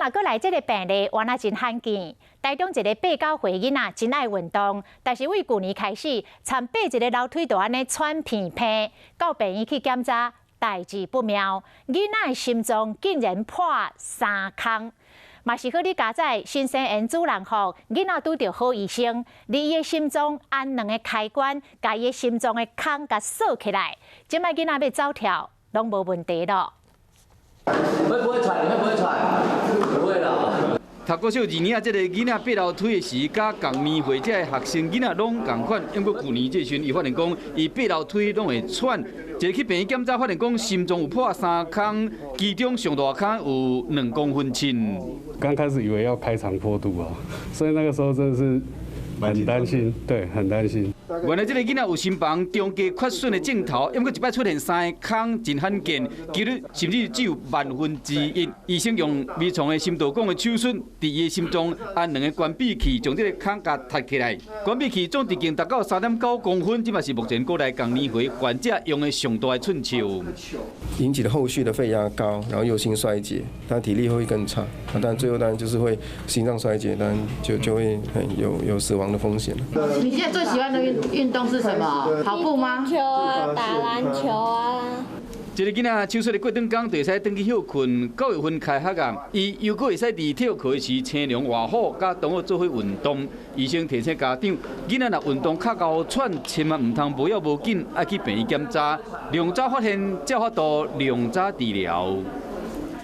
若閣來這个病例，原來真罕見。台中一个8、9歲囡仔真愛運動，但是對舊年開始，參爬一个樓梯就按呢喘鼻鼻，到病院去檢查，代誌不妙，囡仔的心臟竟然破三空。嘛是好你佳哉，新生緣主人福，囡仔拄著好醫生，佇伊的心臟按兩个開關，共伊的心臟的空共鎖起來，這擺囡仔欲走跳，攏無問題囉。會不會喘？你會不會喘？不會啦。讀國小二年仔這个囡仔爬樓梯的時，佮仝年歲這个學生囡仔攏仝款。毋過舊年這時陣，伊發現講，伊爬樓梯攏會喘。一个去病院檢查，發現講心臟有破三空，其中上大空有2公分深。剛開始以為要開腸破肚啊，所以那個時候真的是很擔心，對，很擔心。原來這个囡仔有心房中隔缺損的症頭，毋過一擺出現三个空真罕見，幾率甚至只有萬分之一。醫生用微創的心導管的手術，佇伊的心臟按兩个關閉器，將這个空共踢起來。關閉器總直徑達到3.9公分，這嘛是目前國內仝年歲患者用的上大的寸尺。引起的後續的肺壓高，然後又心衰竭，他體力會更差，但最後當然就是會心臟衰竭，當然就會很有死亡的風險。你現在最喜歡的運動是什麼？跑步嗎？球啊，打籃球啊。這个囡仔手術的過轉工就會使轉去歇睏，9月份開學啊，伊又閣會使佇體育課時青龍外虎，佮同學做伙運動。醫生提醒家長，囡仔若運動較𠢕喘，千萬毋通無要無緊，愛去病院檢查，量早發現，才有法度量早治療。